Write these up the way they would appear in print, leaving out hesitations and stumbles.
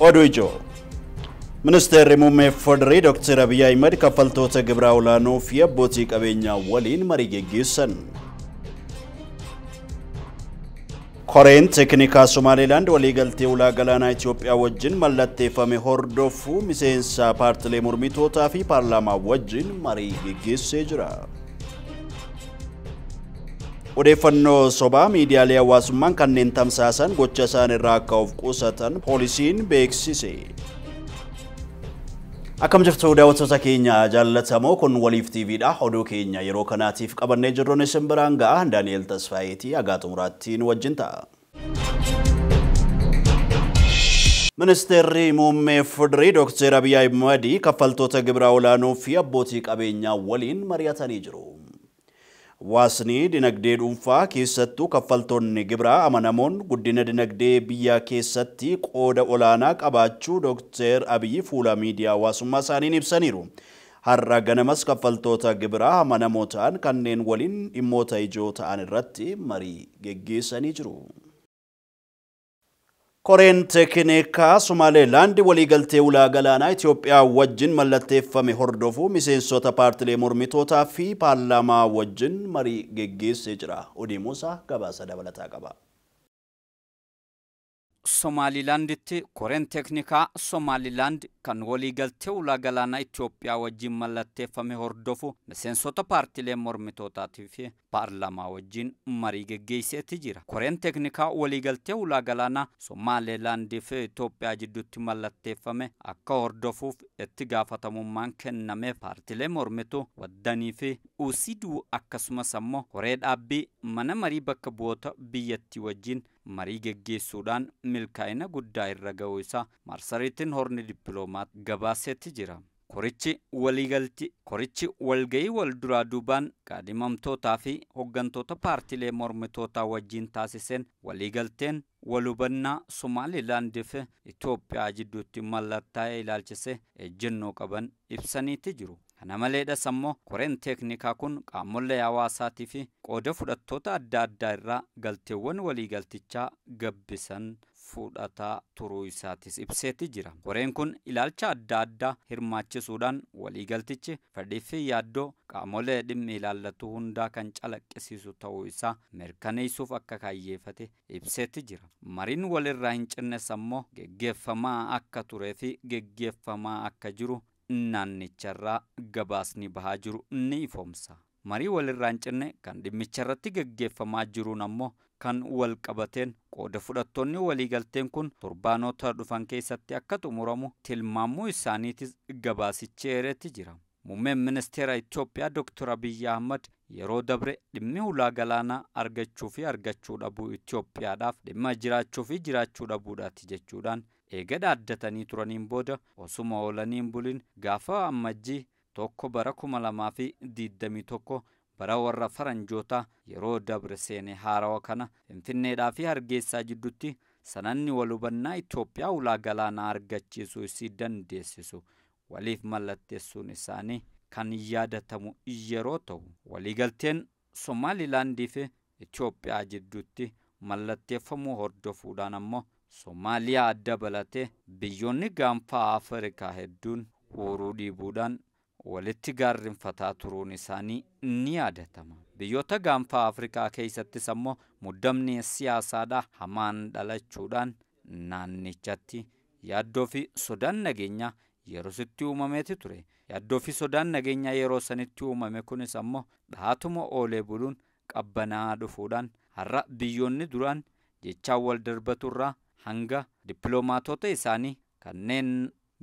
Oduu ijoo. Ministeerri muummee Federii Dr. Abiy Ahmed kaffaltoota gibiraa olaanoo fi abbootii qabeenyaa waliin marii geggeessan. Koreen teeknikaa Somaalilaand waliigaltee ulaa galaanaa Itoophiyaa wajjin mallatteeffame hordofuu miseensa paartilee mormitootaa fi paarlaamaa wajjin marii geggeessee jira. Odeeffannoo sobaa miidiyaalee hawaasummaan kanneen tamsaasan gocha isaan irraa akka of qusatan poolisiin beeksise. Akkam jirtu daawwattoota keenya jaallatamoo, kun Waliif TVdha. Oduu keenya yeroo kanaatiif qabannee jirruun isin biraan ga'a. Daani'el Tasfaayeetii hagaa xumuraattiin wajjin ta'a. Ministeerri muummee Federii Dr. Abiy Ahmed kaffaltoota gibiraa olaanoo fi abbootii qabeenyaa waliin mari'atanii jiru. Hawaasni dinagdee dhuunfaa keessattuu kaffaltoonni gibiraa amanamoon guddina dinagdee biyyaa keessatti qooda olaanaa qabaachuu Dr. Abiy fuula miidiyaa hawaasummaa isaaniin ibsaniiru. Har'a ganamas kaffaltoota gibiraa amanamoo ta'an kanneen waliin dhimmoota ijoo ta'an irratti marii geggeessanii jiru. Koreen teeknikaa Somaalilaand waliigaltee ulaa galaanaa Itoophiyaa wajjin mallatteeffame hordofuu miseensota paartilee mormitootaa fi paarlaamaa wajjin marii geggeessee jira. Odii Muusaa gabaasa dabalataa qaba. Somaalilaanditti koreen teeknikaa Somaalilaand kan waliigaltee ulaa galaanaa Itoophiyaa wajjin mallatteeffame hordofu miseensota paartilee mormitootaatii fi paarlaamaa wajjin marii geggeesseeti jira. Koreen teeknikaa waliigaltee ulaa galaanaa Somaalilaandii fi Itoophiyaa jidduutti mallatteeffame akka hordofuuf itti gaafatamummaan kenname paartilee mormituu waddanii fi usiduu akkasumas ammoo koree dhaabbii mana marii bakka bu'oota biyyattii wajjin marii geggeessuudhaan milkaa'ina guddaa irra ga'uu isaa marsariitiin Horni Dippiloomaat gabaasetti jira. Korichi walga'ii wal duraa duubaan kaadhimamtootaa fi hooggantoota paartilee mormitootaa wajjin taasiseen waliigalteen wal hubannaa Somaalilaandii fi Itoophiyaa jidduutti mallattaa'ee ilaalchise ejjennoo qaban ibsaniiti jiru. Kana maleedhas ammoo koreen teeknikaa kun qaamolee hawaasaatii fi qooda fudhattoota adda addaa irraa galteewwan waliigaltichaa gabbisan fudhataa turuu isaatis ibseeti jira. Koreen kun ilaalcha adda addaa hirmaachisuudhaan waliigaltichi fedhii fi yaaddoo qaamolee dhimmi ilaallatu hundaa kan calaqqisiisu ta'uu isaa mirkaneessuuf akka kaayyeeffate ibseeti jira. Mariin walirraa hin cinnes ammoo geggeeffamaa akka turee fi geggeeffamaa akka jiru naannicharraa gabaasni bahaa jiru ni ifoomsa. Marii walirraa hin cinne kan dhimmicharratti geggeeffamaa jiruun ammoo kan wal qabateen qooda fudhattoonni waliigalteen kun torbaanota dhufan keessatti akka xumuramu tilmaamuu isaaniitis gabaasichi eeretti jira. Muummeen ministeera Itoophiyaa Dr. Abiy Ahmed yeroo dabre dhimmi ulaa galaanaa argachuu fi argachuu dhabuu Itoophiyaadhaaf dhimma jiraachuu fi jiraachuu dhabuudhaati jechuudhaan eega dhaaddatanii turaniin booda osuma oolaniin bulin gaafa ammajjii 1 bara 2021 bara warra faranjootaa yeroo dabre seene haarawa kana Finfinneedhaa fi Hargeysaa jidduutti sananni wal hubannaa Itoophiyaa ulaa galaanaa argachiisuu isii dandeessisu waliif mallatteessuun isaanii kan yaadatamu yeroo ta'u waliigalteen Somaalilaandii fi Itoophiyaa jidduutti mallatteeffamuu hordofuudhaan ammoo Somaaliyaa dabalatee biyyoonni gaanfa Afrikaa hedduun huuruu dhiibuudhaan walitti gaarrinfataa turuun isaanii ni yaadatama. Biyyoota gaanfa Afrikaa keessattis ammoo muddamni siyaasaadhaa hamaan dhalachuudhaan naannichatti yaaddoo fi sodaan nageenyaa yeroo sitti uumameeti ture. Yaaddoo fi sodaan nageenyaa yeroo sanitti uumame kunis ammoo dhahatuma oolee buluun qabbanaa dhufuudhaan har'a biyyoonni duraan jechaan wal darbaturraa hanga dippiloomaatota isaanii kanneen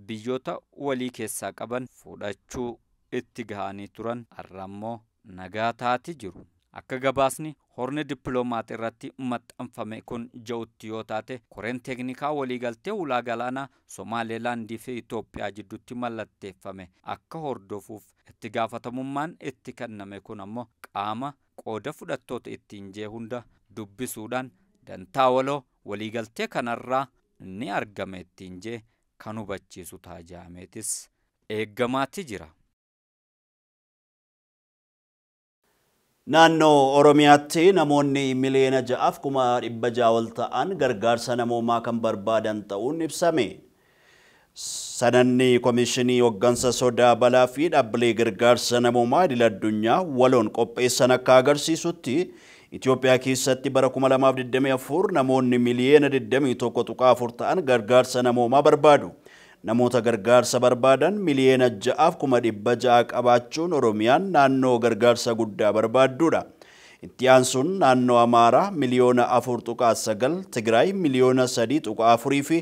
biyyoota walii keessaa qaban fudhachuu itti gahanii turan har'a ammoo nagaa taati jiru. Akka gabaasni Horni Dippiloomaat irratti maxxanfame kun ja'utti yoo taate koreen teeknikaa waliigaltee ulaa galaanaa Somaalilaandii fi Itoophiyaa jidduutti mallatteeffame akka hordofuuf itti gaafatamummaan itti kenname kun ammoo qaama qooda fudhattoota ittiin jee hunda dubbisuudhaan dantaa waloo waliigaltee kanarraa ni argame ittiin jee kan hubachiisu taajaameetis eeggamaatti jira. Naannoo Oromiyaatti namoonni 6,600,000 ol ta'an gargaarsa namoomaa kan barbaadan ta'uun ibsame. Sanadni Komishinii Hoggansa Sodaa Balaa fi dhaabbilee gargaarsa namoomaa idil addunyaa waloon qopheessan akka agarsiisutti Itoophiyaa keessatti bara 2024 namoonni miliyoona 21.4 ta'an gargaarsa namoomaa barbaadu. Namoota gargaarsa barbaadan miliyoona 6,600 qabaachuun Oromiyaan naannoo gargaarsa guddaa barbaaddudha. Itti aansuun naannoo Amaaraa miliyoona 4.9, Tigraay miliyoona 3.4 fi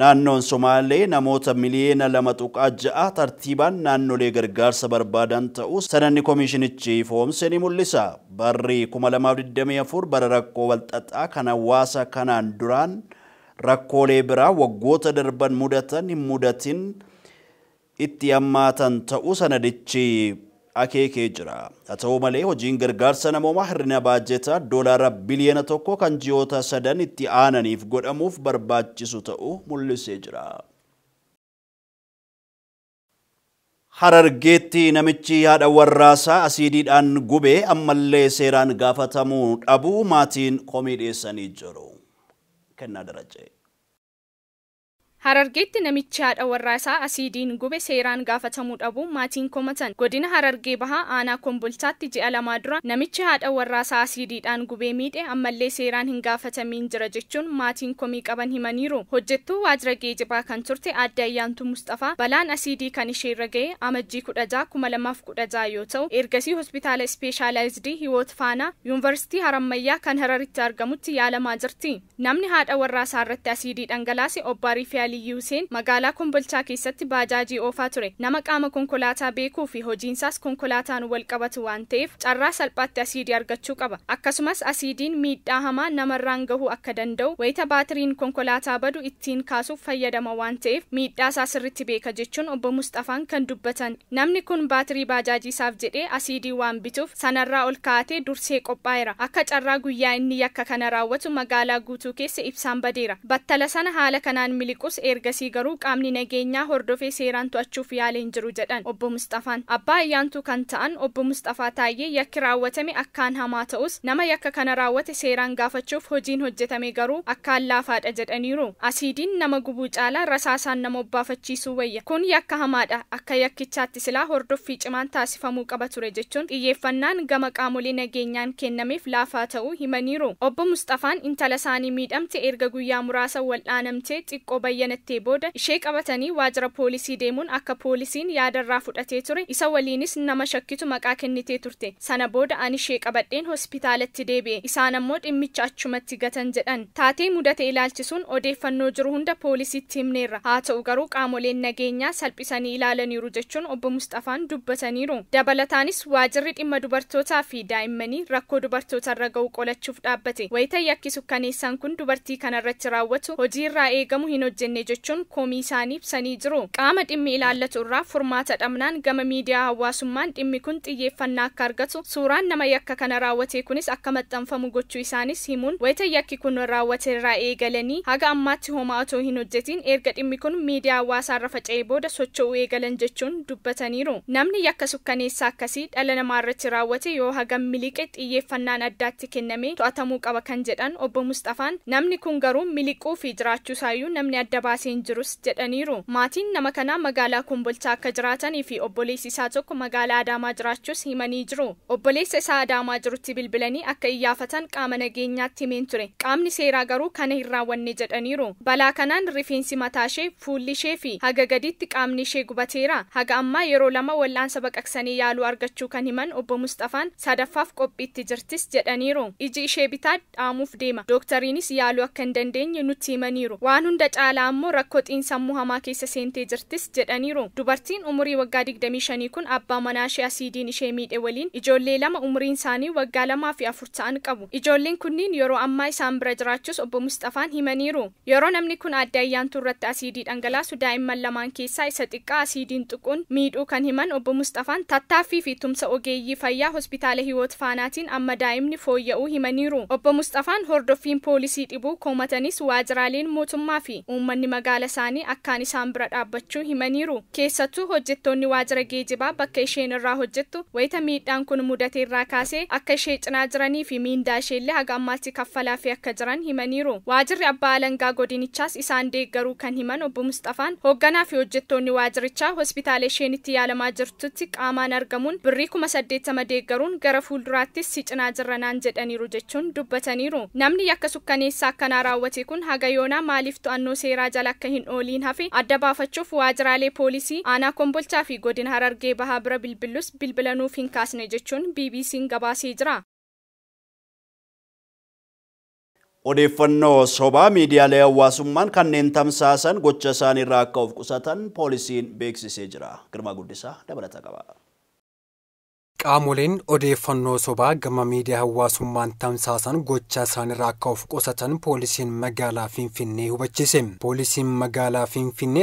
naannoon Somaalee namoota miliyoona 2.6 tartiibaan naannolee gargaarsa barbaadan ta'uu sanadni komishinichi ifoomse ni mul'isa. Barri 2024 bara rakkoo walxaxaa kan hawaasa kanaan duraan rakkoolee biraa waggoota darban mudatan hin mudatin itti hammaatan ta'uu sanadichi akeekee jira. Haa ta'u malee hojiin gargaarsa namoomaa hir'ina baajetaa doolaara biliyoona 1 kan ji'oota 3 itti aananiif godhamuuf barbaachisu ta'uu mul'isee jira. Harargeetti namichi haadha warraasaa asiidiidhaan gubee ammallee seeraan gaafatamuu dhabuu maatiin komii dhiyeessanii jiru. Kennaa Darajee. Harargeetti namichi haadha warraasaa asiidiin gube seeraan gaafatamuu dhabuu maatiin komatan. Godina Harargee Bahaa aanaa Kombolchaatti ji'a 2 dura namichi haadha warraasaa asiidiidhaan gubee miidhe ammallee seeraan hin gaafatamiin jira jechuun maatiin komii qaban himaniiru. Hojjettuu waajjira geejibaa kan turte Aadde Ayyaantuu Mustafaa balaan asiidii kan isheerra ga'e Amajjii 16 2016 yoo ta'u ergasii hospitaala ispeeshaalaayizidii Hiwoot Faanaa Yuunivarsiitii Harammayyaa kan Hararitti argamutti yaalamaa jirti. Namni haadha warraasaa irratti asiidii dhangalaase Obbo Ariifee Hussein magaalaa Kombolchaa keessatti baajaajii oofaa ture. Nama qaama konkolaataa beekuu fi hojiinsaas konkolaataan wal qabatu waan ta'eef carraa salphaatti asiidii argachuu qaba. Akkasumas asiidiin miidhaa hamaa namarraan gahuu akka danda'u wayita baatiriin konkolaataa badu ittiin kaasuuf fayyadama waan ta'eef miidhaa isaa sirriitti beeka jechuun Obbo Mustafaan kan dubbatan. Namni kun baatirii baajaajii isaaf jedhee asiidii waan bituuf sanarraa ol kaa'atee dursee qophaa'eera. Akka carraa guyyaa inni yakka kana raawwatu magaalaa guutuu keessa ibsaan badeera. Battala sana haala kanaan miliqus ergasii garuu qaamni nageenyaa hordofee seeraan to'achuuf yaaleen jiru jedhan Obbo Mustafaan. Abbaa Ayyaantuu kan ta'an Obbo Mustafaa Taayyee yakki raawwatame akkaan hamaa ta'us nama yakka kana raawwate seeraan gaafachuuf hojiin hojjetame garuu akkaan laafaadha jedhaniiru. Asiidiin nama gubuu caalaa rasaasaan nama obbaafachiisuu wayya. Kun yakka hamaadha. Akka yakkichaatti silaa hordoffii cimaan taasifamuu qaba ture jechuun xiyyeeffannaan gama qaamolee nageenyaan kennameef laafaa ta'uu himaniiru. Obbo Mustafaan intala isaanii miidhamte erga guyyaa muraasa wal'aanamtee xiqqoo bayyanattee booda ishee qabatanii waajjira poolisii deemuun akka poolisiin yaadarraa fudhatee ture isa waliinis nama shakkitu maqaa kennitee turte. Sana booda ani ishee qabadheen hospitaalatti deebi'e. Isaan ammoo dhimmicha achumatti gatan jedhan. Taatee mudate ilaalchisuun odeeffannoo jiru hunda poolisiitti himneerra. Haa ta'u garuu qaamoleen nageenyaa salphisanii ilaalaniiru jechuun Obbo Mustafaan dubbataniiru. Dabalataanis waajjirri dhimma dubartootaa fi daa'immanii rakkoo dubartootarra ga'u qolachuuf dhaabbate. Wayita yakki sukkaneessaan kun dubartii kanarratti raawwatu hojiirraa eegamu hin hojjenne jechuun komii isaanii ibsanii jiru. Qaama dhimmi ilaallatu irraa furmaata dhabnaan gama miidiyaa hawaasummaan dhimmi kun xiyyeeffannaa akka argatu suuraan nama yakka kana raawwate kunis akka maxxanfamu gochuu isaanis himuun wayita yakki kun raawwate irraa eegalanii haga ammaatti homaa otoo hin hojjetin erga dhimmi kun miidiyaa hawaasaarra faca'ee booda socho'uu eegalan jechuun dubbataniiru. Namni yakka sukkaneessaa akkasii dhala namaa irratti raawwate yoo hagam miliqe xiyyeeffannaan addaatti kenname to'atamuu qaba kan jedhan Obbo Mustafaan namni kun garuu miliquu fi jiraachuu isaayyuu namni adda baasee hin jirus jedhaniiru. Maatiin nama kanaa magaalaa Kombolchaa akka jiraatanii fi obboleessi isaa tokko magaalaa Adaamaa jiraachuus himanii jiru. Obboleessa isaa Adaamaa jirutti bilbilanii akka iyyaafatan qaama nageenyaatti himeen ture. Qaamni seeraa garuu kana hin raawwanne jedhaniiru. Balaa kanaan rifeensi mataa ishee, fuulli ishee fi haga gaditti qaamni ishee gubateera. Haga ammaa yeroo 2 wal'aansa baqaqsanii yaaluu argachuu kan himan Obbo Mustafaan sadaffaaf qophiitti jirtis jedhaniiru. Iji ishee bitaa dhaamuuf deema. Dooktariinis yaaluu akka hin dandeenye nutti himaniiru. Waan hunda caalaa ammoo rakkoo xiinsammuu hamaa keessa seentee jirtis jedhaniiru. Dubartiin umurii waggaa 25 kun abbaa manaa ishee asiidiin ishee miidhe waliin ijoollee 2 umuriin isaanii waggaa 2 fi 4 ta'an qabu. Ijoolleen kunniin yeroo ammaa isaan bira jiraachuus Obbo Mustafaan himaniiru. Yeroo namni kun Aadde Ayyaantuu irratti asiidii dhangalaasu daa'imman lamaan keessaa isa xiqqaa asiidiin tuquun miidhuu kan himan Obbo Mustafaan tattaaffii fi tumsa ogeeyyii fayyaa hospitaala Hiwoot Faanaatiin amma daa'imni fooyya'uu himaniiru. Obbo Mustafaan hordoffiin poolisii dhibuu komatanis waajjiraaleen mootummaa fi uummanni uummanni magaala isaanii akkaan isaan bira dhaabbachuu himaniiru. Keessattuu hojjettoonni waajjira geejibaa bakka isheen irraa hojjettu wayita miidhaan kun mudate irraa kaasee akka ishee cinaa jiranii fi miindaa isheellee haga ammaatti kaffalaa fi akka jiran himaniiru. Waajjirri abbaa alangaa godinichaas isaan deeggaruu kan himan obbo Mustafaan hoogganaa fi hojjettoonni waajjirichaa hospitaala isheen itti yaalamaa jirtutti qaamaan argamuun birrii 80,000 deeggaruun gara fuulduraattis si cinaa jirranaan jedhaniiru jechuun dubbataniiru. Namni yakka sukkaneessaa akkanaa raawwate kun haga yoonaa maaliif to'annoo seeraa jala akka hin ooliin hafe adda baafachuuf waajjiraalee poolisii aanaa Kombolchaa fi godina Harargee Bahaa bira bilbilus bilbila nuuf hin kaasne jechuun BBC'n gabaasee jira. Odeeffannoo sobaa miidiyaalee hawaasummaan kanneen tamsaasan gocha isaanii irraa akka of qusatan poolisiin beeksisee jira. Girmaa Guddisaa dabalata qaba. Qaamoleen odeeffannoo sobaa gama miidiyaa hawaasummaan tamsaasan gocha isaaniirraa akka of qusatan poolisiin magaalaa Finfinnee hubachiise. Poolisiin magaalaa Finfinnee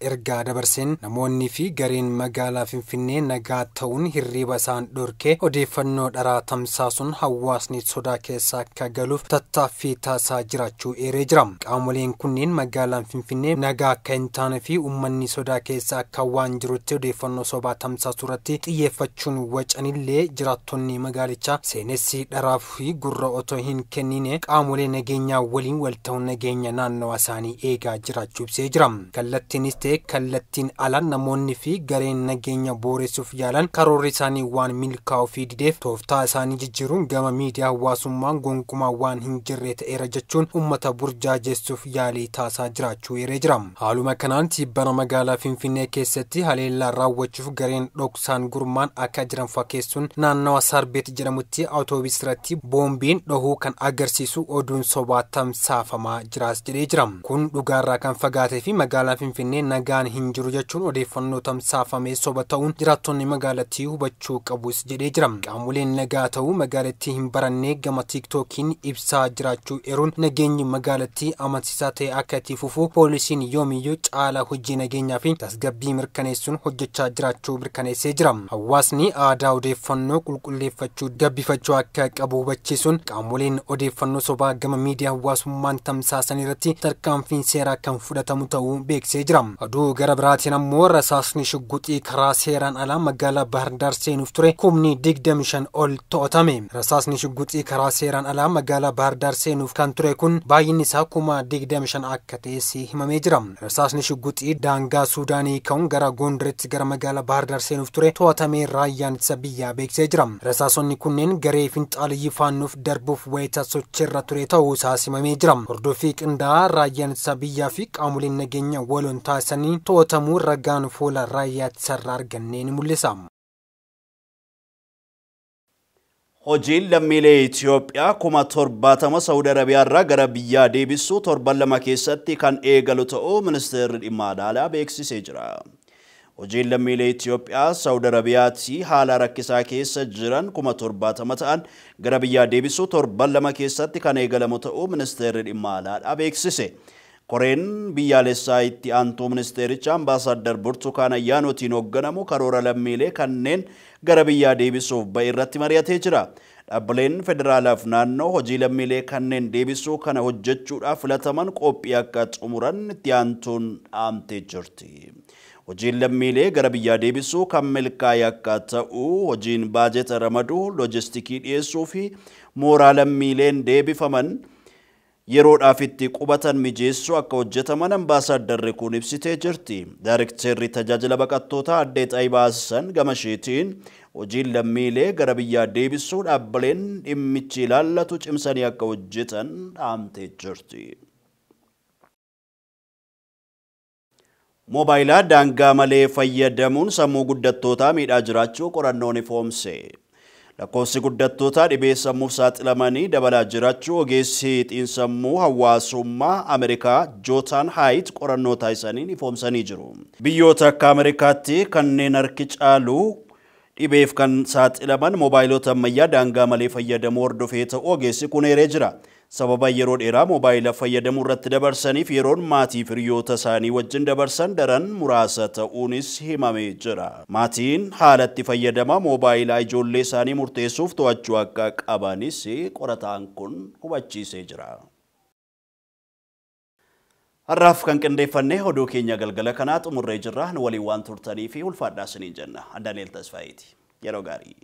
ergaa dabarseen namoonni fi gareen magaalaa Finfinnee nagaa ta'uun hirriba isaan dhorkee odeeffannoo dharaa tamsaasuun hawaasni sodaa keessa akka galuuf tattaaffii taasisaa jiraachuu eeree jira. Qaamoleen kunneen magaalaan Finfinnee nagaa akka hin taane fi uummanni sodaa keessa akka waan jirutti odeeffannoo sobaa tamsaasuu irratti xiyyeeffachuun wacanillee jiraattonni magaalichaa seenessi dharaa fi gurra otoo hin kennine qaamolee nageenyaa waliin wal ta'uun nageenya naannawa isaanii eegaa jiraachuu ibsee jira. Kallattiinis ta'e kallattiin alaan namoonni fi gareen nageenya booressuuf yaalan karoorri isaanii waan milkaa'uu fi dideef tooftaa isaanii jijjiiruun gama miidiyaa hawaasummaan gonkumaa waan hin jirre ta'eera jechuun uummata burjaajessuuf yaalii taasisaa jiraachuu eeree jira. Haaluma kanaan tibbana magaalaa Finfinnee keessatti haleellaa raawwachuuf gareen dhoksaan gurmaan akka jiran fakkeessuun naannawa Sarbeet jedhamutti awutoobisii irratti boombiin dhohuu kan agarsiisu oduun sobaa tamsaafamaa jiraas jedhee jira. Kun dhugaarraa kan fagaatee fi magaalaa Finfinnee nagaan hin jiru jechuun odeeffannoo tamsaafamee soba ta'uun jiraattonni magaalattii hubachuu qabus jedhee jira. Qaamoleen nagaa ta'uu magaalattii hin barannee gama tiiktookiin ibsaa jiraachuu eeruun nageenyi magaalattii amansiisaa ta'e akka itti fufu poolisiin yoomiyyuu caalaa hojii nageenyaa fi tasgabbii mirkaneessuun hojjechaa jiraachuu mirkaneessee jira. Hawaasni aadaa odeeffannoo qulqulleeffachuu gabbifachuu akka qabu hubachiisuun qaamoleen odeeffannoo sobaa gama miidiyaa hawaasummaan tamsaasan irratti tarkaanfiin seeraa kan fudhatamu ta'uu beeksisee jira. Oduu gara biraatiin ammoo rasaasni shugguxii karaa seeraan alaa magaalaa Baahirdaar seenuuf ture kumni 25 ol to'atame. Rasaasni shugguxii karaa seeraan alaa magaalaa Baahirdaar seenuuf kan ture kun baay'inni isaa 25,000 akka ta'es himamee jira. Rasaasni shugguxii daangaa Suudaanii ka'uun gara Gondaritti gara magaalaa Baahirdaar seenuuf ture to'atamee raayyaan ittisa biyyaa beeksisee jira. Rasaasonni kunneen garee finxaaliyyii faannuuf darbuuf wayita sochiirra ture ta'uu isaas himamee jira. Hordoffii qindaa'aa raayyaan ittisa biyyaa fi qaamoleen nageenya waloon taasisanii to'atamuu ragaan fuula raayyaa ittisarraa argannee ni mul'isa. Hojiin lammiilee Itoophiyaa 70,000 Saawud Arabiyaa irraa gara biyyaa deebisuu torban 2 keessatti kan eegalu ta'uu ministeerri dhimma alaa beeksisee jira. Hojiin lammiilee Itoophiyaa Saawud Arabiyaatti haala rakkisaa keessa jiran 70,000 ta'an gara biyyaa deebisuu torban 2 keessatti kan eegalamu ta'uu ministeerri dhimma alaa beeksise. Koreen biyyaalessaa itti aantuu ministeericha Ambaasaddar Burtukaan Ayyaanootiin hoogganamu karoora lammiilee kanneen gara biyyaa deebisuuf ba'e irratti mari'atee jira. Dhaabbileen federaalaaf naannoo hojii lammiilee kanneen deebisuu kana hojjechuudhaaf filataman qophii akka xumuran itti aantuun dhaamtee jirti. Hojiin lammiilee gara biyyaa deebisuu kan milkaa'e akka ta'u hojiin baajeta ramaduu, loojistikii dhiyeessuu fi mooraa lammiileen deebifaman yeroodhaaf itti qubatan mijeessuu akka hojjetaman ambaasaaddarri kun ibsitee jirti. Daarikteerri tajaajila baqattootaa addee Xaayibaa Hassan gama isheetiin hojiin lammiilee gara biyyaa deebisuu dhaabbileen dhimmichi ilaallatu cimsanii akka hojjetan dhaamtee jirti. Moobaayilaa daangaa malee fayyadamuun sammuu guddattootaa miidhaa jiraachuu qorannoon ifoomse. Lakkoofsi guddattootaa dhibee sammuuf saaxilamanii dabalaa jiraachuu ogeessi xiinsammuu hawaasummaa Ameerikaa Jootaan Haayit qorannoo taasisaniin ifoomsanii jiru. Biyyoota akka Ameerikaatti kanneen harki caalu dhibeef kan saaxilaman moobaayilota ammayyaa daangaa malee fayyadamuu hordofee ta'uu ogeessi kun eeree jira. Sababa yeroo dheeraa moobaayila fayyadamuu irratti dabarsaniif yeroon maatii fi hiriyoota isaanii wajjin dabarsan daran muraasa ta'uunis himamee jira. Maatiin haalatti fayyadama moobaayilaa ijoollee isaanii murteessuuf to'achuu akka qabanis qorataan kun hubachiisee jira. Har'aaf kan qindeeffannee oduu keenya galgala kanaa xumurree jirra. Nu waliin waan turtanii fi ulfaadhaa isiniin jenna. Daani'el Tasfaayiiti. Yeroo gaarii.